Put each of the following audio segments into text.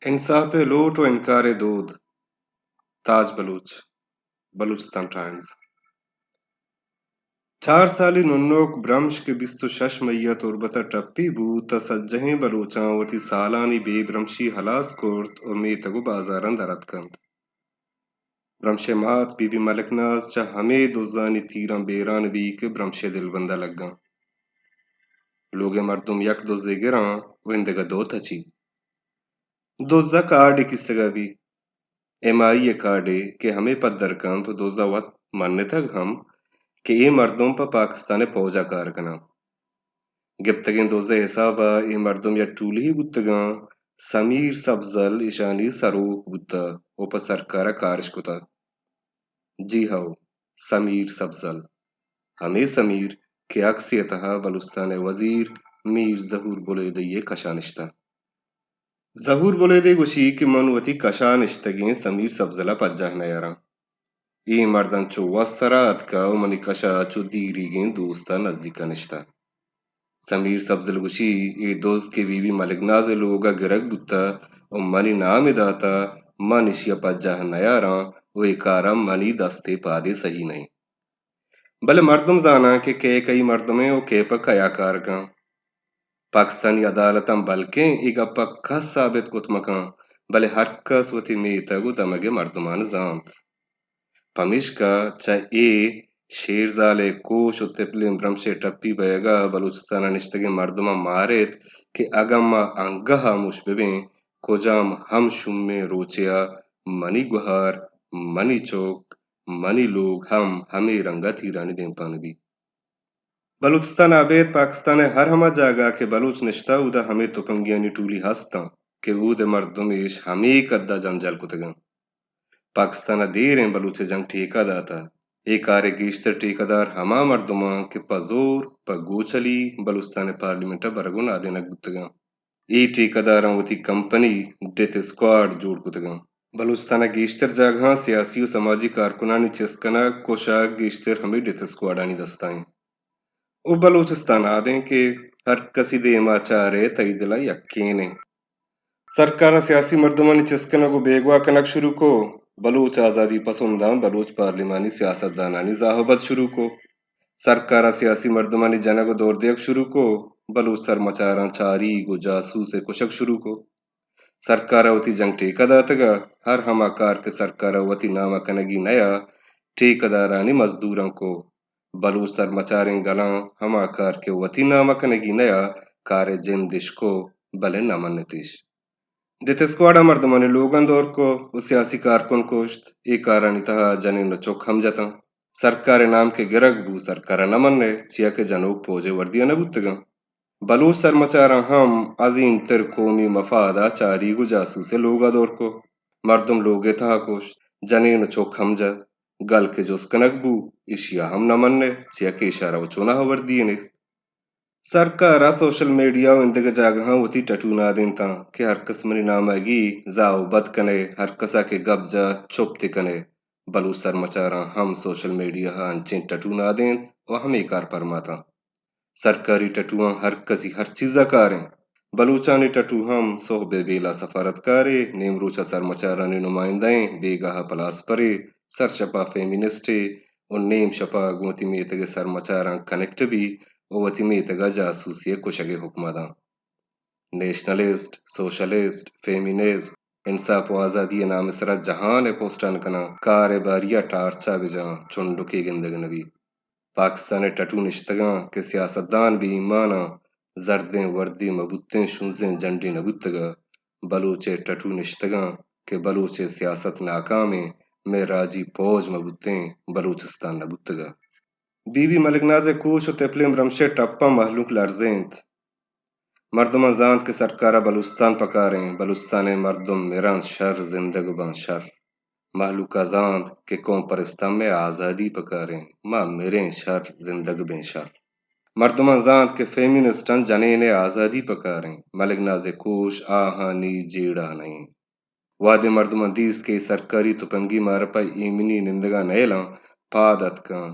انصاف ءِ لوٹ ءُ انکار ءِ دود۔ تاج بلوچ، بلوچستان ٹائمز۔ چار سالی ننوک برمش کہ بیست ءُ شش مئی ءَ تربت ءَ ٹپی بوت، تہ سجہیں بلوچاں وتی سالانی بے برمشی ہلاس کرت ءُ میتگ ءُ بازاراں در اتکنت۔ برمش ءِ مات بی بی ملک ناز چہ ہمے دزانی تیراں بیران بی کہ برمش ءِ دلبند ءَ لگاں۔ لوگ ءِ مردم یک دزے گراں ءُ ایندگہ دو تچی۔ دز ءَ کارڈے کیسگ ءَ بی، ایم آئی ءِ کارڈے کہ ہمے پدر کنت ءُ دز ءَ وت منتگ ہم کہ اے مردم پہ پاکستان ءِ پوج ءَ کار کناں۔ گپتگیں دز ءِ حساب ءَ اے مردم یک ٹولی بوتگاں، سمیر سبزل ایشانی سروک بوتہ ءُ پہ سرکار ءَ کارش کتہ۔ جی ہو، سمیر سبزل۔ ہمے سمیر کہ عکسے ءِ تہا بلوچستان ءِ وزیر میر ظہور بلیدئی ءِ کشا نشتہ۔ ظہور بلیدئی گوشی کہ من وتی کشا نشتگیں سمیر سبزل ءَ پجاہ نیاراں۔ اے مرد انچو وت سرا اتکہ ءُ منی کشا چو دیریگیں دوست ءَ نزیک ءَ نشتہ۔ سمیر سبزل گوشی، اے دز کہ بی بی ملک ناز ءِ لوگ ءَ گرگ بوتہ ءُ منی نام ءَ داتہ، من ایشی ءَ پجاہ نیاراں ءُ اے کار ءَ منی دست ءِ پاد ءَ سہی نہ انت۔ بلے مردم زاناں کہ کئے کئی مردمے ءُ کئے پہ کیا کار کن۔ پاکستانی عدالتاں بلکیں اے گپ ءَ کس ثابت کت مکن، بلے ہر کس وتی میتگ ءُ دمگ ءِ مردمان زانت۔ پمیشکا چہ اے شیرزال ءِ کوش ءُ تپلیں برمش ءِ ٹپی بئیگ ءَ بلوچستان ءَ نشتگیں مردماں ماریت کہ اگاں ما انگہ ہاموش ببیں، کجام ہم شومیں روچے ءَ منی گہار، منی چک، منی لوگ ہم ہمے رنگ ءَ تیرانی دیمپان بیت۔ بلوچستان ءَ ابید پاکستان ءِ ہر ہما جاگہ کہ بلوچ نشتہ، اودا ہمے تپنگیانی ٹولی ہستاں کہ اود ءِ مردم ایش ہمے کد ءَ جنجال کتگاں۔ پاکستان ءَ دیریں بلوچ ءِ جنگ ٹیکہ داتہ۔ اے کار ءِ گیشتر ٹیکہ دار ہما مردماں کہ پہ زور، پہ گوچلی بلوچستان ءِ پارلیمنٹ ءَ برگ ءُ نادینگ بوتگاں۔ اے ٹیکہ داراں وتی کمپنی ڈیتھ اسکواڈ جوڑ کتگاں۔ بلوچستان ءِ گیشتر جاگہاں سیاسی ءُ سماجی کارکنانی چست کنگ، کشگ گیشتر ہمے ڈیتھ اسکواڈانی دست ءَ انت۔ ءُ بلوچستان آدیں کہ ہر کسی دیما چارے تئی دل ءَ یکین انت۔ سرکار ءَ سیاسی مردمانی چست کنگ ءُ بیگواہ کنگ شروع کو، بلوچ آزادی پسنداں بلوچ پارلیمانی سیاستدانانی زاہ ءُ بد شروع کو۔ سرکار ءَ سیاسی مردمانی جنگ ءُ دور دیگ شروع کو، بلوچ سرمچاراں چاریگ ءُ جاسوس ءِ کشگ شروع کو۔ سرکار ءَ وتی جنگ ٹیکہ داتگ ءُ ہر ہما کار کہ سرکار ءَ وتی نام ءَ کنگی نیا، ٹیکہ دارانی مزدوراں کو۔ بلوچ سرمچاریں گلاں ہما کار کہ وتی نام ءَ کنگی نیا، کار ءِ جند اش کو، بلے نہ منت ایش۔ ڈیتھ اسکواڈ ءَ مردمانی لوگاں دور کو ءُ سیاسی کارکن کشت۔ اے کارانی تہا جنین ءُ چک ہم جتاں۔ سرکار ءِ نام کہ گرگ بو، سرکار ءَ نہ منئے، چیا کہ جنوک پوج ءِ وردی ءَ نہ بوتگاں۔ بلوچ سرمچاراں ہم عظیم تر قومی مفاد ءَ چاریگ ءُ جاسوس ءِ لوگ ءَ دور کو۔ مردم لوگ ءِ تہا کشت، جنین ءُ چک ہم جت۔ گل کہ جست کنگ بو، ایشی ءَ ہم نہ منئے، چیا کہ ایشارا وَ چوناہا وردی یے نیست۔ سرکار ءَ سوشل میڈیا ءُ ایندگہ جاگہاں وتی ٹیٹو نادینتاں کہ ہر کس منی نام ءَ گی، زاہ ءُ بد کنئے، ہر کس ءَ کہ گپ جا، چپ تے کنئے۔ بلوچ سرمچاراں ہم سوشل میڈیا ءَ انچیں ٹیٹو نادینت ءُ ہمے کار پرماتاں۔ سرکاری ٹیٹواں ہر کسی ہر چیز ءَ کاریں۔ بلوچانی ٹیٹو ہم سہب ءَ بیلا سفارتکارے، نیمروچ ءَ سرمچارانی نمائندہ ایں، بیگاہ ءَ پلاسپرے، سرشپ ءَ فیمینسٹے ءُ نیم شپ ءَ گوں وتی میتگ ءِ سرمچاراں کنیکٹ بی ءُ وتی میتگ ءَ جاسوسی ءِ کشگ ءِ حکم ءَ داں۔ نیشنلسٹ، سوشلسٹ، فیمینسٹ، انصاف ءُ آزادی ءِ نام ءِ سرا جہان ءِ پوسٹان کناں، کار ءِ باری ءَ ٹارچ ءَ بجاں، چنڈکے گندگ نہ بی۔ پاکستان ءِ ٹیٹو نشتگاں کہ سیاستدان بے ایماناں، زردیں وردی مہ بوتیں، شونزیں جنڈے نہ بوتگا۔ بلوچ ءِ ٹیٹو نشتگاں کہ بلوچ ءِ سیاست ناکامیں، مئے راجی پوج مہ بوتیں، بلوچستان نہ بوتگا۔ بی بی ملک ناز ءِ کوش ءُ تپلیں برمش ءِ ٹپاں مہلوک لرزینت۔ مردماں زانت کہ سرکار ءَ بلوچستان پکاریں، بلوچستان ءِ مردم مرنت شر، زندگ بنت شر۔ مہلوک ءَ زانت کہ قوم پرستاں مئے آزادی پکاریں، ما مریں شر، زندگ بیں شر۔ مردماں زانت کہ فیمینسٹاں جنین ءِ آزادی پکاریں، ملک ناز ءِ کوش آہانی جیڑہ نہ ایں۔ وہدے مردماں دیست کہ اے سرکاری تپنگی مارپا ایمنی نندگا نئیلاں، پاد اتکاں۔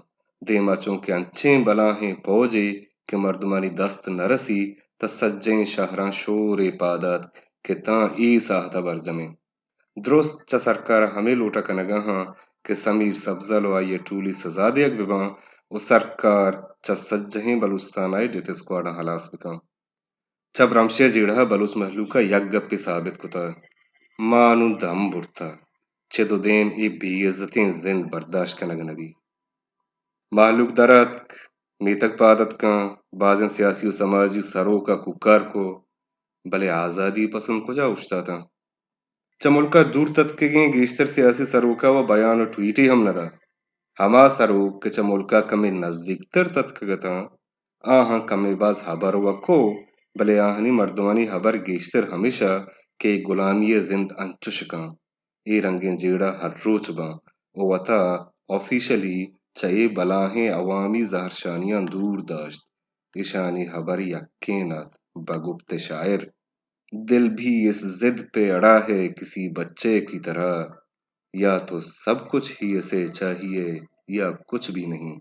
دیما چونکہ انچیں بلاہیں پوجے کہ مردمانی دست نہ رسی، تہ سجہیں شہراں شورے پاد اتک کہ تاں اے ساہت ءَ برجمیں۔ درست چہ سرکار ءَ ہمے لوٹ ءَ کنگ ءَ آں کہ سمیر سبزل ءُ آئی ءِ ٹولی سزا دیگ بہ باں ءُ سرکار چہ سجہیں بلوچستان ءِ ڈیتھ اسکواڈاں ہلاس بہ کن۔ چہ برمشے ءِ جیڑہ ءَ بلوچ مہلوک ءَ یک گپے ثابت کتگ، ما نوں دم برتگ، چد ءُ دیم اے بے عزتیں زند برداشت کنگ نہ بیت۔ مہلوک در اتک، میتگ پاد اتکاں، بازیں سیاسی ءُ سماجی سروک ءَ کوکار کو، بلے آزادی ءِ پسند کجا اوشتاتاں؟ چہ ملک ءَ دور تتکگیں گیشتر سیاسی سروک ءَ وَ بیان ءُ ٹویٹے ہم نہ دات۔ ہما سروک کہ چہ ملک ءَ کمے نزیکتر تتکگ اتاں، آہاں کمے باز ہبر وَ کو، بلے آہانی مردمانی ہبر گیشتر ہمیش ات کہ اے گلامی ءِ زند انچش کاں، اے رنگیں جیڑہ ہر روچ باں ءُ وتا آفیشلی چہ اے بلاہیں عوامی زہرشانیاں دور داشت۔ ایشانی ہبر یکین ات، بگپت شاعر، دل بھی اس ضد پہ اڑا ہے کسی بچے کی طرح، یا تو سب کچھ ہی اسے چاہیے یا کچھ بھی نہیں۔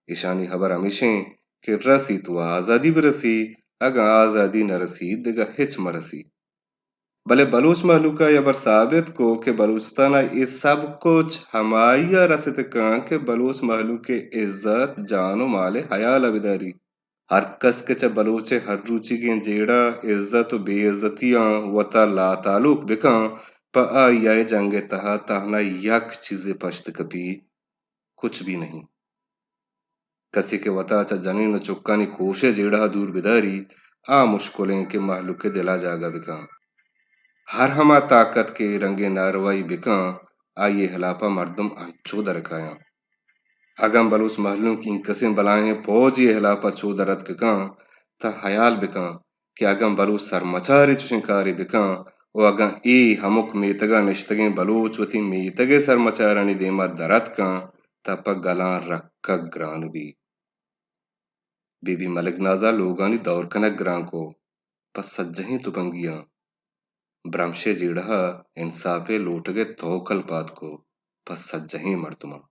ایشانی ہبر ہمیشیں کہ رسیت وَ آزادی برسی، اگاں آزادی نہ رسیت دگہ ہچ مرسی۔ بلے بلوچ مہلوک ءَ اے ہبر ثابت کو کہ بلوچستان ءَ اے سب کچھ ہمائی ءَ رست کن کہ بلوچ مہلوک ءِ عزت، جان ءُ مال ءِ ہیال ءَ بداری۔ ہر کس کہ چہ بلوچ ءِ ہر روچیگیں جیڑہ، عزت ءُ بے عزتیاں وتا لاتعلق بکن، پہ آئی ءَ جنگ ءِ تہا تہنا یک چیزے پشت کپی، کچھ بھی نہیں۔ کسے کہ وتا چہ جنین ءُ چکانی کوش ءِ جیڑہ ءَ دور بداری، آ مشکل ایں کہ مہلوک ءِ دل ءَ جاگہ بکن۔ ہر ہما طاقت کہ اے رنگیں ناروائی بکن، آئی ءِ ہلاپ ءَ مردم انچو در کایاں۔ اگاں بلوچ مہلوک اینکسیں بلاہیں پوجے ءِ ہلاپ ءَ چو در اتک کن، تہ ہیال بکن کہ اگاں بلوچ سرمچارے چشیں کارے بکن ءُ اگاں اے ہمک میتگ ءَ نشتگیں بلوچ وتی میتگ ءِ سرمچارانی دیم ءَ در اتکاں، تہ پہ گلاں رکگ گران بیت۔ بی بی ملک ناز ءَ لوگانی دور کنگ گران کو، پہ سجہیں تپنگیاں برمش ءِ جیڑہ ءَ انساپ ءِ لوٹگ ءِ توکل پاد کو، پہ سجہیں مردماں۔